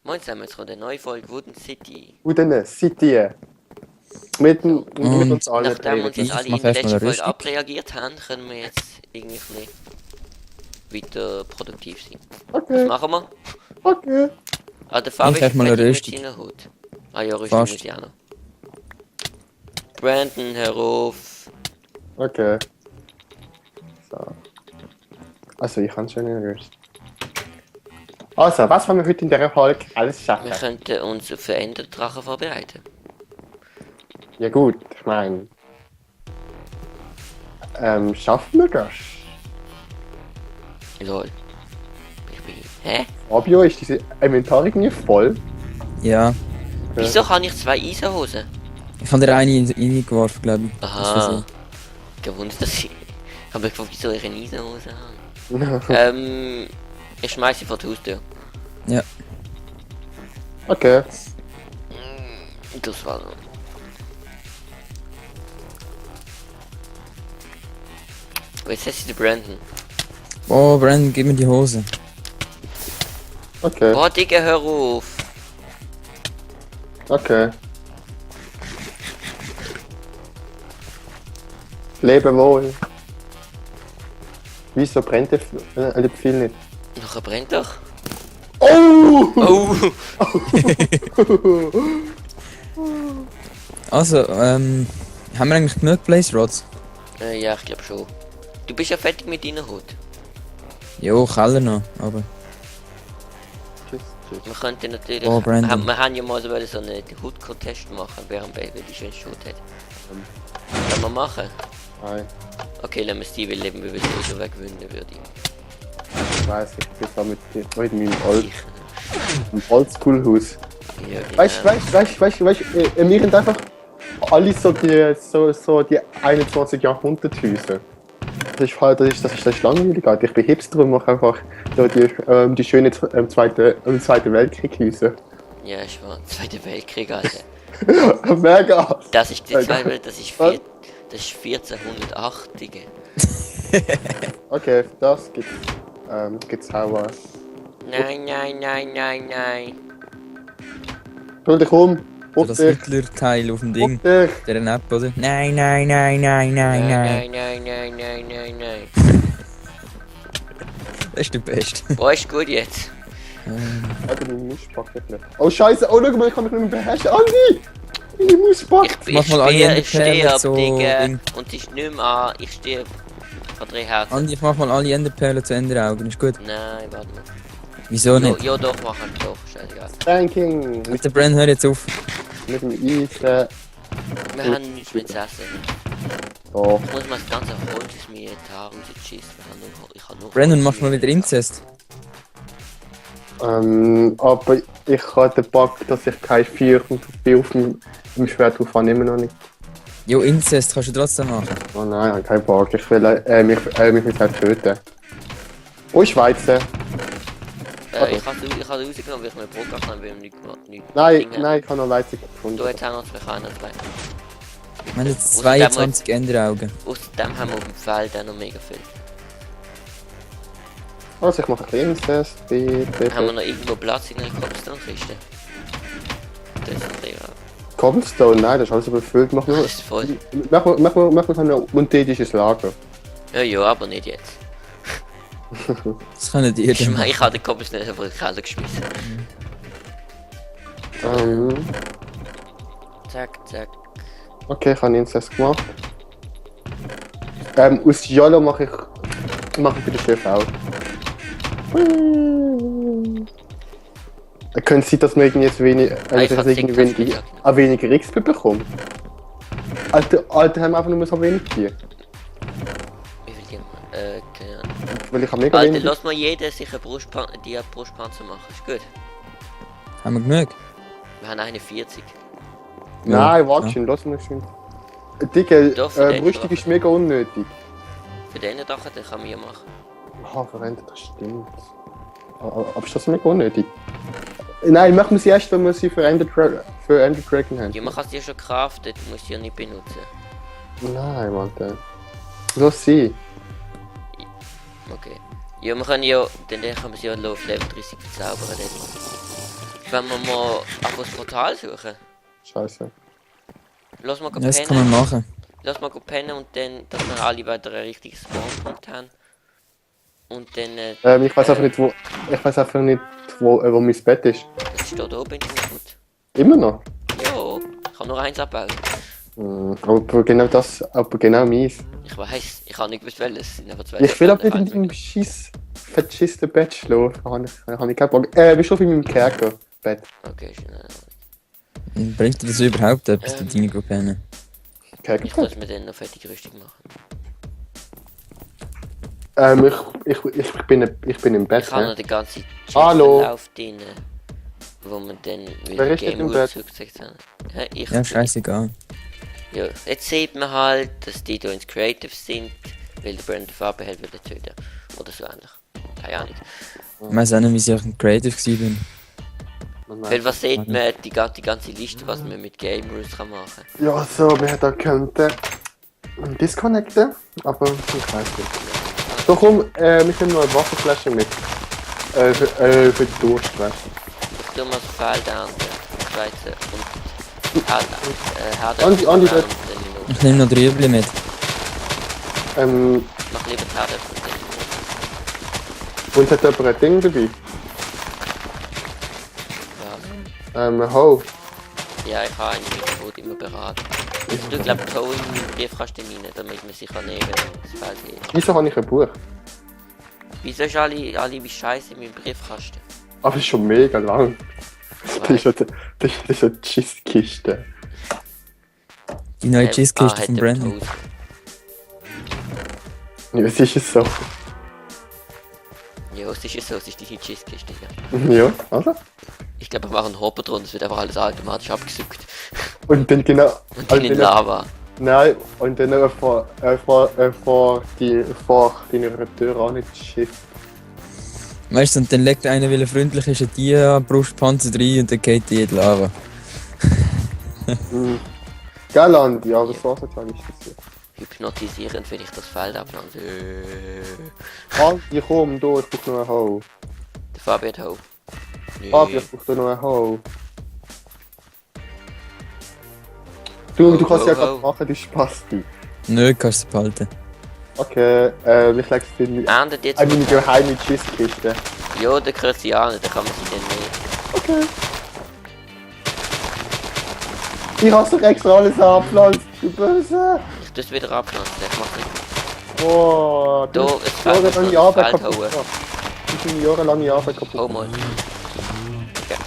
Moin zusammen, jetzt kommt eine neue Folge Wooden City. Wooden City. Mit uns allen Nachdem uns jetzt drei. alle in der letzten Folge abreagiert haben, können wir jetzt irgendwie ein bisschen weiter produktiv sein. Okay. Was machen wir? Okay. Ah, der Fabi Ich mal eine mit Rüstung. seiner Hut. Ah ja, Rüstung muss ich auch noch. Brandon, hör auf. Okay. So. Also, ich kann schon in der Rüstung. Also, was wollen wir heute in dieser Folge alles schaffen? Wir könnten uns auf einen Enderdrachen vorbereiten. Ja gut, ich meine... schaffen wir das? Lol. Ich bin... Hä? Fabio, ist diese Inventar irgendwie voll? Ja, Wieso kann ich 2 Eisenhosen? ich habe dir eine reingeworfen, glaube ich. Aha. Gewundert, dass ich... Ich habe mich gefragt, wieso ich eine Eisenhose habe. Ich schmeiß sie vor die Haustür. Ja. Okay. Das war so. Oh, jetzt ist der Brandon. Oh, Brandon, gib mir die Hose. Okay. Boah, Digga, hör auf. Okay. Lebe wohl. Wieso brennt der Pfeil nicht? Nachher brennt doch. Oh! Oh! Also, haben wir eigentlich genug Blaze Rods? Ja, ich glaube schon. Du bist ja fertig mit deiner Hut. Jo, Keller noch, aber... Tschüss, tschüss. Wir könnten natürlich... Oh, Brandon. wir haben ja mal so einen Hut-Contest machen, wer am Baby die schönste Hut hat. Können wir machen? Nein, Okay, lassen wir Steve leben, wie wir so gewinnen würde. ich weiß, ich bin da mit meinem Oldschool-Haus. Ja, genau. Weißt du, wir haben einfach alle so die 21 Jahrhunderthäuser. Das ist langweilig, Alter. Ich bin Hipster und mache einfach so die schönen Zweiten Weltkrieg-Häuser. Ja, ich war Zweiter Weltkrieg, Alter. Mega! Das ist die Mega. Zweite Welt, das ist 1408, Digga. Okay, das gibt's auch. Nein, nein, nein, nein, nein. Hol dich um! So Auf das dich! Hitler-Teil auf dem Ding. Auf dich! Der App, oder? Nein, nein, nein, nein, nein, nein. Nein, nein, nein, nein, nein. Das ist der Beste. Boah, ist gut jetzt. Alter, meine Maus packt nicht mehr. Oh Scheiße! Oh, schau mal, ich kann mich nicht mehr beherrschen! Andi! Meine Maus packt! Ich Mach mal alle ich stehe Enderperlen ab, so Digga. Ding. Und ich nehme an, ich stehe von 3 Herzen. Andi, ich mach mal alle Enderperlen zu Enderaugen, ist gut. Nein, warte mal. Wieso nicht? Ja, doch, machen doch, scheißegal. Ranking! Mit der Brand, hör jetzt auf. Mit dem Eisen. Wir haben nichts mehr zu essen. Doch. Ich muss mal das ganze Holz aus mir haben und schießen. Ich habe nur Brandon, Holz mach mal wieder Inzest. Aber ich habe den Bug, dass ich kein 4 auf dem Schwert drauf habe, immer noch nicht. Jo, Inzest kannst du trotzdem machen. Oh nein, ich habe keinen Bug. Ich will mich jetzt halt töten. Oh, Schweizer. Ich habe rausgenommen, weil ich mir Brot gemacht habe, weil wir nicht Nein, Dinge- nein, ich habe noch Leipzig gefunden. Du hättest auch noch 2 Kleine dabei. Wir haben jetzt 22 Enderaugen. Außerdem haben wir auf dem Feld auch noch mega viel. Also, ich mache ein kleines bitte. Haben wir noch irgendwo Platz in einer Cobblestone-Kiste? Das ist ein Thema. Cobblestone? Nein, das ist alles überfüllt. Mach Das ist voll. mal so ein untätiges Lager. Ja, aber nicht jetzt. Das können die Ich dann meine, machen. ich habe den Cobblestone einfach in den Keller geschmissen. Zack, zack. Okay, ich habe Inzest gemacht. Aus YOLO mache ich für den Chef auch. Könnte es sein, dass wir irgendwie jetzt Ich habe weniger XP bekommen? Alter, haben wir einfach nur so wenig hier. Wie viel die? Keine Ahnung. Weil ich habe mega Alter, wenig. lass mal jeder sich eine Brustpanzer machen. Ist gut. Haben wir genug? Wir haben 41. Nein, Ja. warte schon, lass mich schon. Dicke, Doch, für den Rüstung ist mega unnötig. Für den Dach, den kann man ja machen. Ah, verwendet, das stimmt. Aber ist das mega unnötig? Nein, machen wir sie erst, wenn wir sie für Ender Dragon haben. Ja, man kann sie ja schon craften, du musst sie ja nicht benutzen. Nein, warte. Lass sie. Okay. Ja, wir können ja, dann kann man sie ja auf Level 30 verzaubern. Wenn wir mal auf das Portal suchen. Scheiße. Lass mal Das kann pennen. man machen. Lass mal pennen und dann, dass wir alle wieder ein richtiges Spawnpunkt haben. Und dann, Ich weiß einfach nicht, wo. Ich weiß einfach nicht, wo mein Bett ist. das steht da oben in der Gut. Immer noch. Jo, ich kann nur eins abbauen. Aber genau das, aber genau meins. Ich weiß, ich habe nicht gewusst, welches sind, aber zwei. Ich will aber nicht in diesem verschissenen Bett schlafen. Habe ich keinen Bock. Wir schlafen in meinem Kerkerbett. Okay, schnell. Bringt dir das überhaupt etwas, die Dinge zu pennen? Ich Kerkerbett? muss mir dann noch fertig rüstig machen. Ich bin im Bett. Ich habe noch Ne? den ganzen Hallo. Chatverlauf drin, wo wir dann Wer wieder ist denn Game im Rules Bett? zugesagt haben. Ja, ich Ja, scheißegal. Ja, jetzt sieht man halt, dass die hier ins Creative sind, weil der Brand Farbe hält wieder töten. Oder so ähnlich. Keine Ahnung. Ich weiß auch nicht, wie ich Creative war. Weil was sieht man die ganze Liste, was man mit Game Rules kann machen. Ja, so, wir da könnten disconnecten, aber ich weiß nicht. So komm, wir nehmen noch eine Wasserflasche mit. Für die Durst, weißt Ich tue mal das Feld an, Schweizer und Andi, Herdöpfel Ich nehme noch 3 Übli mit. Mach lieber die Herdöpfel und hat jemand ein Ding dabei? Ho. Ja, ich habe eine mit immer beraten. Ich tue glaube ich Toe in den Briefkasten rein, damit man sich neben das Feld geht. Wieso habe ich ein Buch? Wieso ist alle wie Scheiße in meinem Briefkasten? Aber das ist schon mega lang. Das ist eine Cheese-Kiste. Die neue Cheese-Kiste hat von der Brandon. Pause. Ja, es ist so. Ja, es ist ja so, es ist die Cheese-Kiste, ja. Ja, also. Ich glaube, wir machen einen Hopper drin, es wird einfach alles automatisch abgesückt. Und dann genau. Und dann in Lava. Nein, und dann vor deiner Tür auch nicht Schiff. Weißt du, und dann legt einer, weil er freundlich ist, ein Dia-Brustpanzer rein und dann geht die in die Lava. Gell, Andi, aber so sozial ist das ja. Hypnotisierend, wenn ich das Feld abnahme. Andi, komm, du, ich brauch noch einen Ho. Der Fabian hat Ho. Nee. Andi, ich brauch noch einen Ho. Du kannst ja gerade machen, du Spasti. Nö, kannst du behalten. Okay, ich leg's dir in Endet jetzt meine mit- geheime Cheese-Kiste. Ja, der gehört sie an, da kann man sie dann nicht. Okay. Ich hab's doch extra alles abgepflanzt, du Böse! Ich tue es wieder abpflanzen, ich mach nicht. Boah, Da, du es hast fehlt noch jahrelange das Arbeit Feld kaputt hauen. gemacht. Du hast eine jahrelange Arbeit kaputt Oh gemacht. mal. Okay.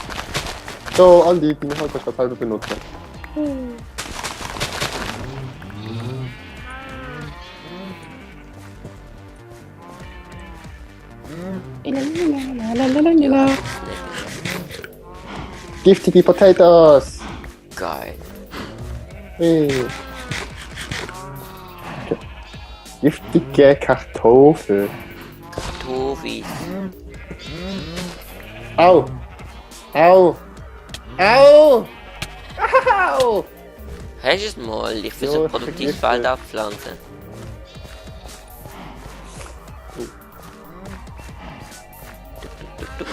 So, Andi, deine Hand kannst du selber benutzen. Giftige Potatoes! Geil. Hey. Giftige Kartoffel. Kartoffeln. Au! Au! Au! Au! Hast du es mal? Ich will Ja, so ein ich produktives vermisse. Feld abpflanzen.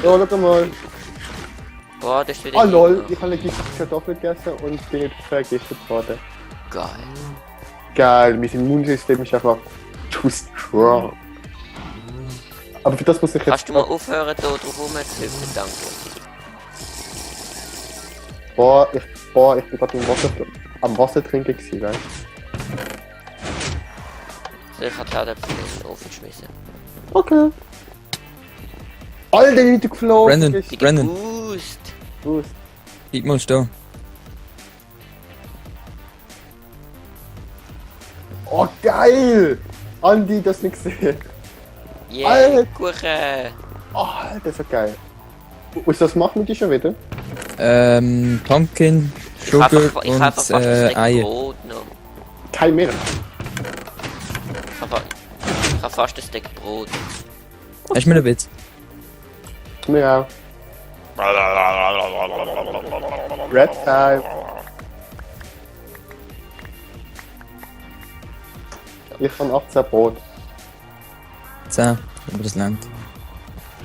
Ja, schau mal. Boah, das ist wieder Ah lol, hier. ich habe eine giftige Kartoffel gegessen und bin nicht vergiftet worden. Geil. Geil, mein Immunsystem ist einfach too strong. Aber für das muss ich jetzt... Kannst du mal aufhören, da drauf rumzuhüpfen, danke. Boah, ich bin gerade am Wasser trinken gewesen, weißt So, ich habe die Herdöpfel in den Ofen geschmissen. du? Okay. Alter, wie du geflogen Brandon. bist. Dicke Brandon. Boost. Boost. Bleib mal stehen. Oh, geil! Andi, das nicht gesehen. Yeah, Alter. Kuchen. Oh, das ist so geil. Was das machen die schon wieder? Pumpkin, Ich habe Sugar einfach, ich hab einfach und fast ein Steak Eier. Brot noch. Kein mehr. Ich hab fast ein Steak Brot. Hast du mir ein Witz? Mir auch. Red Time. Ich habe 18 Brot. 10, aber das langt.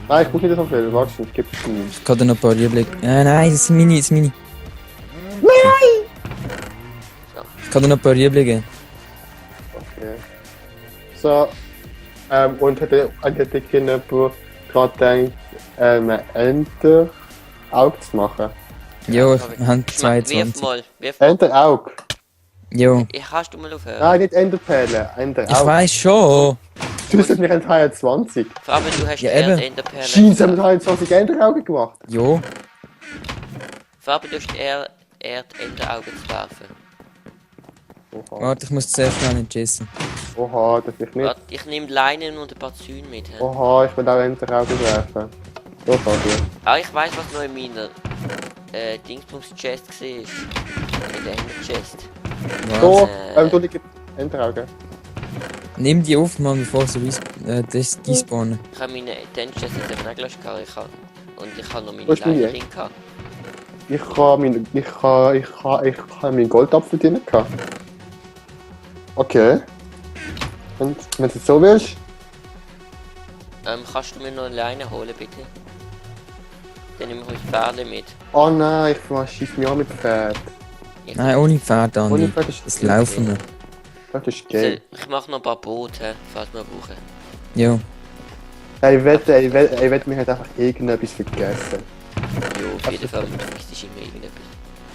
Nein, ich brauche nicht so viel. Warte, ich gebe es mir. Ich kann dir noch ein paar Liebling. Nein, das sind meine, das sind meine. Ich kann dir noch ein paar Liebling geben. Okay. So, und hätte jemand gerade gedacht, Enter Auge zu machen? Jo, wir haben Wirf 22. mal. Enter Auge. Jo. Hast du mal aufhören? Nein, nicht Enderperle, Enter Ich Auge. weiß schon. Du hast nicht ein 23. Fabian, du hast Ja, gelernt, eben. Enderperlen. Scheint, haben 23 Enderauge gemacht. Jo. Fabian, du hast eher Enderaugen zu werfen. Oha, Warte, ich muss zuerst noch nicht schießen. oha, das ich nicht. Warte, ich nehme Leinen und ein paar Zäune mit. He? Oha, ich will auch Enderauge werfen. So, Fabian. Ah, ich weiß, was noch in meiner Dingsbums-Chest war. In der Ender-Chest. So, Äh. du liegst Enderauge. Nimm die auf, Mann, bevor sie despawnen. Ich habe meine Ender-Chest jetzt eben auch gelöscht. Und ich habe noch meine Wo ist meine? Leinen drin gehabt. Ich habe meinen Goldapfel drin gehabt. Okay. Und wenn du es so willst, Kannst du mir noch eine Leine holen, bitte? Dann nehme ich euch Pferde mit. oh nein, ich schieße mich auch mit Pferd. Nein, ohne Pferd, Ohne Andi. Pferd ist Das Laufen. Das ist So, geil. ich mache noch ein paar Boote, falls wir brauchen. Jo. Ich wette, mich hat einfach irgendetwas vergessen. Jo, auf jeden Fall, du fixst immer irgendetwas.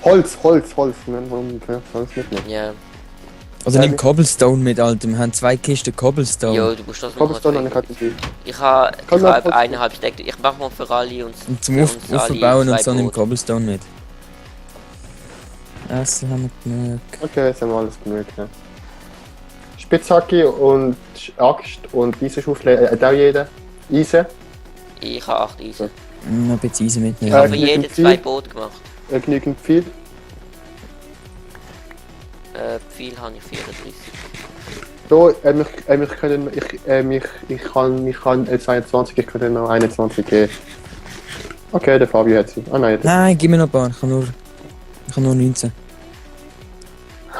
Holz. Warum Holz mitnehmen? Ja. Also nimm Cobblestone mit, Alter. Wir haben 2 Kisten Cobblestone. Jo, du musst das noch Cobblestone habe ich mal halt dabei. Ich habe Kann man etwa Cobblestone- 1,5 Stack. Ich mache mal für alle und Und zum für uns alle Aufbauen und zwei so nimm Boote. Cobblestone mit. Essen haben wir genug. Okay, jetzt haben wir alles genug. Ja. Spitzhacke und Axt und Eisenschaufel hat auch jeder. Eisen. Ich habe 8 Eisen. Noch ein bisschen Eisen Ich mitnehmen. habe für genügend jeden viel. 2 Boote gemacht. Genügend viel. Viel habe ich 34. So, ich kann 22, ich kann dir noch 21 geben. Okay, der Fabio hat sie. Ah nein, Nein, gib mir noch ein paar. Ich habe nur 19.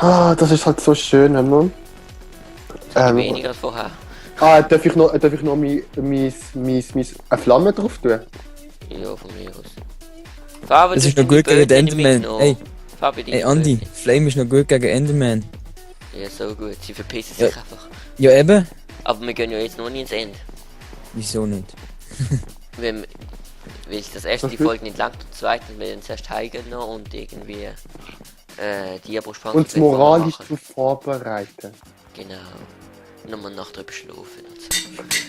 das ist halt so schön, Mann. Weniger als vorher. Darf ich noch eine Flamme drauf tun? Ja, von mir aus. Fabian, Das du ist noch hast deine gut gegen Böden den nicht Enderman. mitgenommen. Hey, Fabian, deine hey Andi, Böden. Flame ist noch gut gegen Enderman. Ja, so gut. Sie verpissen Ja. sich einfach. Ja eben. Aber wir gehen ja jetzt noch nicht ins Ende. Wieso nicht? Weil ich das erste die Folge nicht lang, der zweiten will zuerst heimgehen noch und irgendwie Diabrustpanzer Und moralisch zu vorbereiten. Genau. Nochmal Nacht drüber schlafen und so.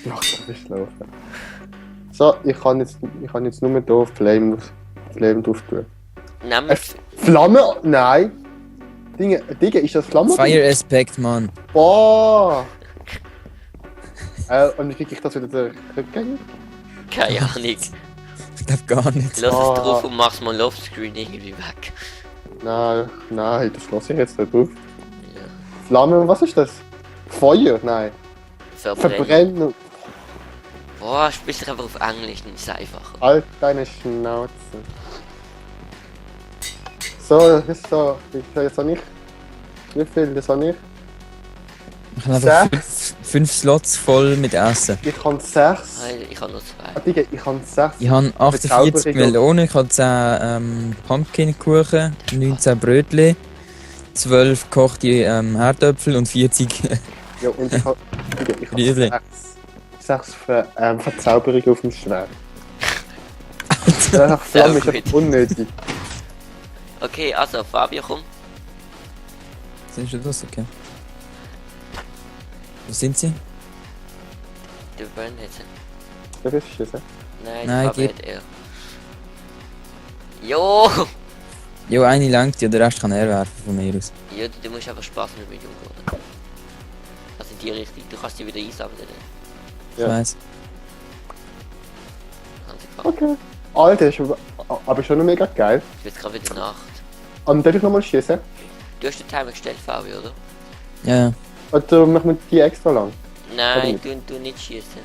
Nach dem Schlafen. So, ich kann jetzt nur hier Flame drauf tun. Nehmen Flamme? Nein! Digga, ist das Flamme? Fire Aspect, Mann. Boah! Und wie krieg ich das wieder zurückgängig? keine Ahnung. Ich glaube gar nicht. Lass Ah. es drauf und mach's mal Offscreen irgendwie weg. Nein, das lasse ich jetzt nicht drauf. Ja. Flamme, was ist das? Feuer? Nein. Verbrennen. Boah, spielst dich einfach auf Englisch, dann ist es einfacher. Halt deine Schnauze. So, das ist so. Jetzt habe ich. Wie viel? Das habe ich? Ich habe einfach 5 Slots voll mit Essen. Ich habe 6. Nein, ich habe noch 2. Digga, ich habe 6. Ich habe 48 Verzauberung. Melonen, ich habe 10 Pumpkinkuchen, 19 Brötchen, 12 gekochte Herdöpfel und 40. Ja, und ich habe. Digga, ich Liebling. habe 6 Verzauberungen auf dem Schwert. Einfach Flamme ist Sehr einfach unnötig. Okay, also Fabio, komm. Sind schon das okay? Wo sind sie? Du Burn jetzt. Das ist scheiße. Nein, Nein, Fabio gib. hat er. Jo! Jo, eine langt ja, der Rest kann er werfen von mir aus. Ja, du musst einfach Spaß mit mir umgehen. Also in die Richtung. Du kannst die wieder einsammeln. Ich Ja. weiss. Kannst du fahren. Okay. Alter, ist aber schon noch mega geil. Es wird gerade wieder Nacht. Darf ich nochmal schießen? Du hast den Timer gestellt, Fabio, oder? Ja, Oder machen wir die extra lang? Nein, Oder du nicht schießen.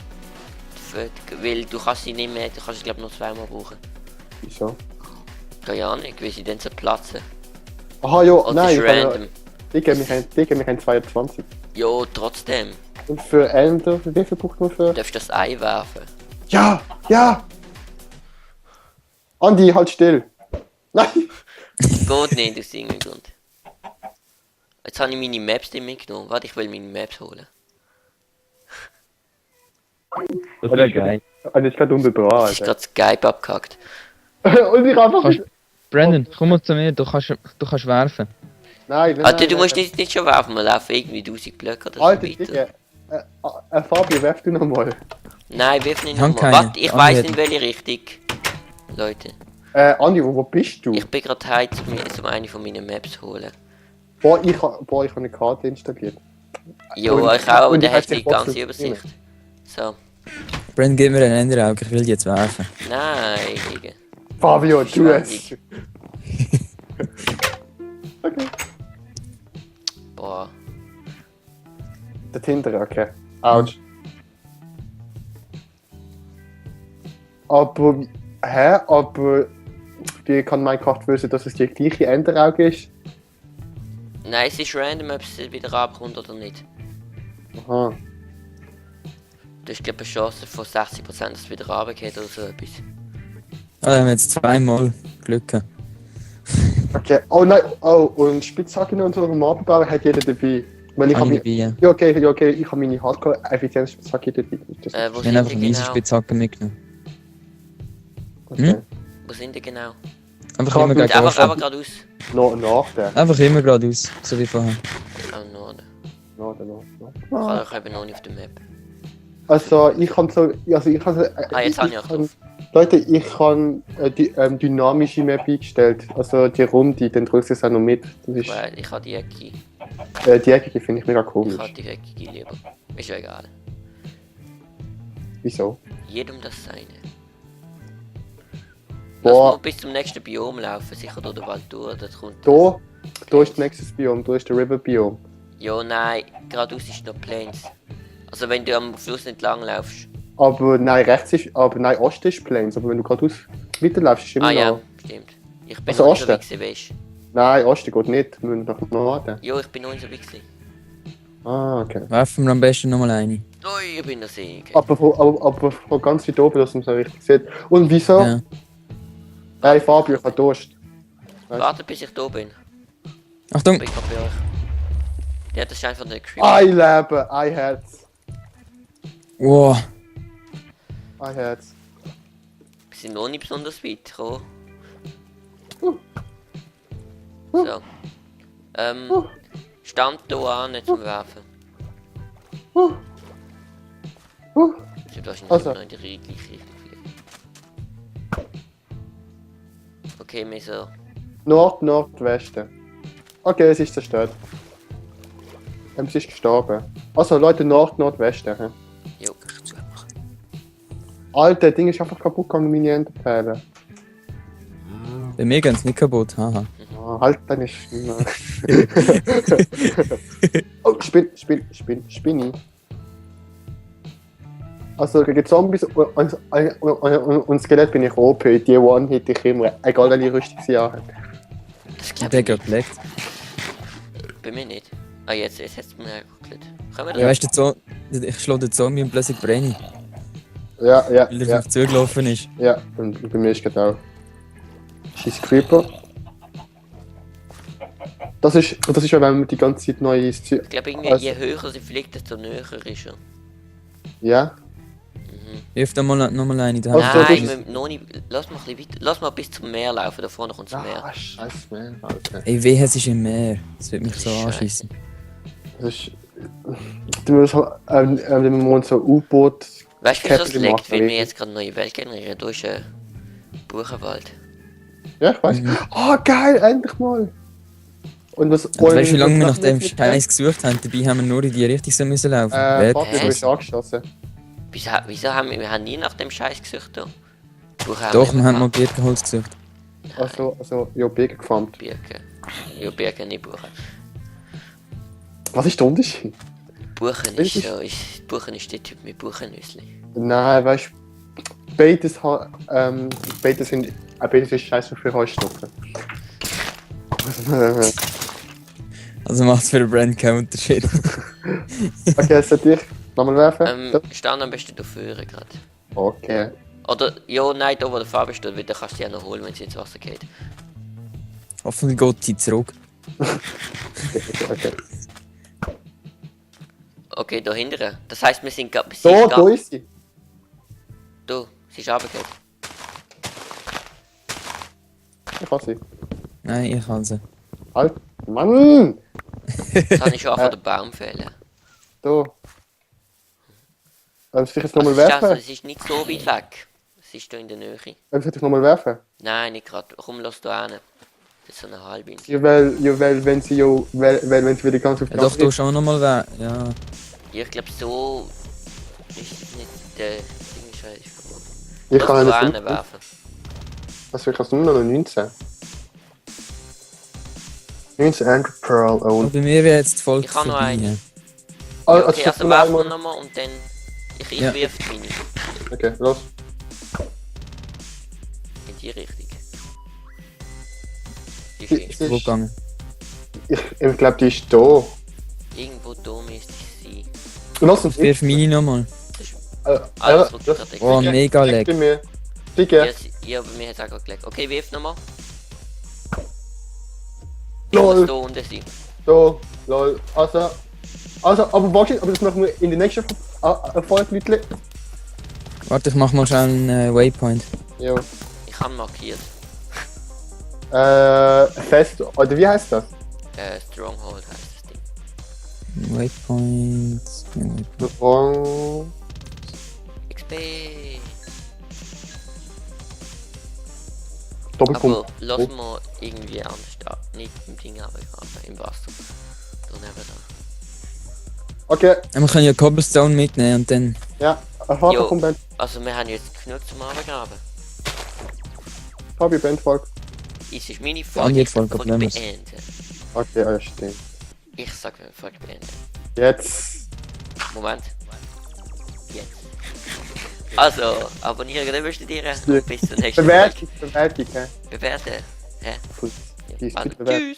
Weil du kannst sie nicht mehr, du kannst sie glaube noch zweimal brauchen. Wieso? Keine Ahnung, weil sie dann so platzen. Aha, ja, Oder nein. ist random. Digga, wir haben 22. Jo, trotzdem. Und für Ender, wie viel braucht man für? Du darfst das Ei werfen. Ja! Ja! Andi, halt still! Nein! Geht nicht aus irgendeinem Grund. Jetzt habe ich meine Maps nicht mitgenommen. Warte, ich will meine Maps holen. Das wäre geil. Und ich gerade unten dran, Es ist gerade Skype abgehackt. Und ich einfach... Kannst- Brandon, komm mal zu mir, du kannst werfen. Nein, nein, Alter, nein, du musst nein. nicht schon werfen, wir laufen irgendwie 1000 Blöcke oder so Alter, weiter. Digga. Fabio, werf du nochmal. Nein, wirf nicht Ich hab nochmal. keine. Warte, ich Andi weiss hat- in welche Richtung. Leute, Andi, wo bist du? ich bin gerade heim, um eine von meinen Maps zu holen. Boah, ich habe eine Karte installiert. Jo, Und- ich auch, aber und der ich hat weiß die nicht, was ganze du- Übersicht. So. Brandon, gib mir ein Enderauge, ich will die jetzt werfen. Nein, Digga. Fabio, tu es. Verschwendung. Okay. Boah. Der Tinder, okay. Autsch. Aber, aber, wie kann Minecraft wissen, dass es die gleiche Enderauge ist? Nein, es ist random, ob es wieder abkommt oder nicht. Aha. Du hast, glaube ich, eine Chance von 60%, dass es wieder runtergeht oder so etwas. Ah, wir haben jetzt zweimal Glück gehabt. Okay. Oh nein, oh, und Spitzhacken und so vom Abendbau hat jeder dabei. Weil ich habe Dabei, ja. ja, okay, ich habe meine Hardcore-Effizienz-Spitzhacke dabei. Das Wo Wir haben sind einfach die eine easy genau? Spitzhacke mitgenommen. okay. Wo sind die genau? Einfach Kann immer man- gegen Einfach, Anfang. einfach geradeaus. Nach der. Einfach immer geradeaus, so wie vorher. Am Norden. Nach. Ich habe noch nicht auf der Map. Also, ich kann so. Also, ich kann. Ah, jetzt habe ich auch kann- drauf. Leute, ich habe die dynamische Map eingestellt. Also, die Runde, dann drückst du es auch noch mit. Das ist, Weil ich habe die Ecke. die eckige finde ich mega Ich komisch. habe die Ecke lieber. Ist ja egal. Wieso? Jedem das seine. Boah. Lass mal bis zum nächsten Biom laufen, sicher durch den Wald durch. Das kommt. Da ist das nächste Biom, da ist der River Biom. Jo, nein, geradeaus ist noch Plains. Also wenn du am Fluss entlang laufst. Aber nein, Osten ist Plains. Aber wenn du geradeaus weiterläufst, ist immer Ah ja, noch. stimmt. Ich bin Also noch Osten? unterwegs, weißt du. Nein, Osten geht nicht. Wir müssen nach Norden. Jo, ich bin noch unterwegs. Ah, okay. Werfen wir am besten nochmal eine. Ui, ich bin noch sehr. Aber von ganz weit oben, dass man es auch richtig sieht. Und wieso? Ja. Hey Fabio, ich habe Durst. Warte bis ich da bin. Achtung! Bin gerade bei euch. Ja, das ist einfach der Creep. Ein Leben, ein Herz. Wow. Ein Herz. Wir sind noch nicht besonders weit gekommen. Uh. So. Stand da an zum Werfen. Uh. Das wird wahrscheinlich Also. noch in die gleiche Richtung fliegen. Okay, wir so. Nordwesten. Okay, es ist zerstört. Es ist gestorben. Also Leute, Nordwesten. Hä? Jo. Alter, Ding ist einfach kaputt gegangen, meine Enderperle. Bei mir geht's nicht kaputt, haha. Ah, halt deine Stimme. Oh, Spinni. Also gegen Zombies und Skelett bin ich OP. Die One hit ich immer, egal welche Rüstung sie haben. Das Der glaube ich geht nicht. gelegt. Bei mir nicht. Ah, jetzt hat es mir geguckt. Können wir Ja, das? weißt du, ich schlage den Zombie und plötzlich brenne ich, Ja, weil er auf zugelaufen ist. ja. Und bei mir ist gerade auch. Scheiß Creeper. Das ist ja, wenn man die ganze Zeit neues Zeug. Ich glaube, irgendwie, Also- je höher sie fliegt, desto näher ist er. Ja. Wirf da mal nochmal eine in die Also, Hand. das Nein, ist- wir, noch nicht. Lass mal ein bisschen weiter. Lass mal bis zum Meer laufen, da vorne kommt das Meer. Ah, scheiße, man. Alter. Ey, weh, es ist im Meer. Das wird mich Das so ist anschießen. Das ist. Du musst wenn man so U-Boot. Weißt du, wieso es Käppchen liegt? machen, Weil wir richtig. jetzt gerade eine neue Welt generieren. Da ist ein Buchenwald. Ja, ich weiß. Mhm. Oh, geil, endlich mal! Und was. Und weißt du, wie lange wir nach was dem mit- Scheiß gesucht haben? Dabei haben wir nur in die Richtung so müssen laufen. Fabio, du Hä? bist angeschossen. Wieso haben wir haben nie nach dem Scheiß gesucht da? Buchen Doch, wir immer haben mal gehabt. Birkenholz gesucht. Also, ja, Birken gefarmt. Birken. Ja, Birken, nicht Buchen. Was ist der Unterschied? Buchen ist Wirklich? so, Buchen ist der Typ mit Buchennüssli. Nein, weißt du, beides ist scheiße für Heuschnupfen. Also macht es für den Brand keinen Unterschied. Okay, sollte ich nochmal werfen? Stand am besten da vorne gerade. Okay. Oder, ja, nein, da wo der Fabi steht, weil dann kannst du die ja noch holen, wenn sie ins Wasser geht. Hoffentlich geht sie zurück. Okay. Okay, da hinten. Das heisst, wir sind gerade... Da ist sie. Da, sie ist runtergegangen. Ich kann sie. Nein, ich kann sie. Halt. Mann! Das habe ich schon von den Baum fällen. Da. Soll ich jetzt Also, nochmal es ist also, werfen? es ist nicht so weit weg. Es ist hier in der Nähe. Soll ich nochmal werfen? Nein, nicht gerade. Komm, lass da hin. Das ist so eine halbe Insel. Ja, weil wenn sie ja, wenn sie wieder ganz auf Ja, doch, du schon nochmal weg. Ja. Ja, ich glaube, so ist es nicht der Ding ist halt verboten. Ich Lass kann da nicht. hin werfen. Was willst du nur noch 19? 19 Andrew Pearl Aber own. bei mir wäre jetzt die Folge Ich habe noch vorbei. eine. Also, Okay, also werfen wir nochmal und dann... Ich Ja. wirf meine. Okay, los. In die Richtung. Die Sie- ist sie- Wo gegangen? Ich glaube, die ist da. irgendwo da müsste ich sein. Lass uns Wirf meine nochmal. Alles, was du gerade Oh, gesagt mega leck. mir. hast. Digga. Ja, bei mir hat es auch gerade gelegt. Okay, wirf nochmal. Lol. Muss da unten sein. Da. Lol. Also, aber warte, aber das machen wir in der nächsten Folge, Leute. Warte, ich mach mal schnell einen Waypoint. Ja. Ich habe markiert. Fest, oder wie heißt das? Stronghold heißt das Ding. Waypoint. Strong. XP. Doppelpunkt. Aber lass mal irgendwie anders da. Nicht im Ding, aber im Wasser. Da neben da. Okay, Ja, wir können ja Cobblestone mitnehmen und dann. ja. Vater Jo. vom Band. Also wir haben jetzt genug zum Abgraben. Fabi Bandfolge. Es ist meine andere Folge. Folge, Folge Problems. beenden. Okay, ja, stimmt. Ich sag Folge beenden. Jetzt. Moment. Jetzt. Also, abonnieren, dann bestätigen. Und bis zur nächsten Folge. Bewertung, hä? Bewerten. Hä? Cool. Ja. Die ist Also, gut bewertet. tschüss.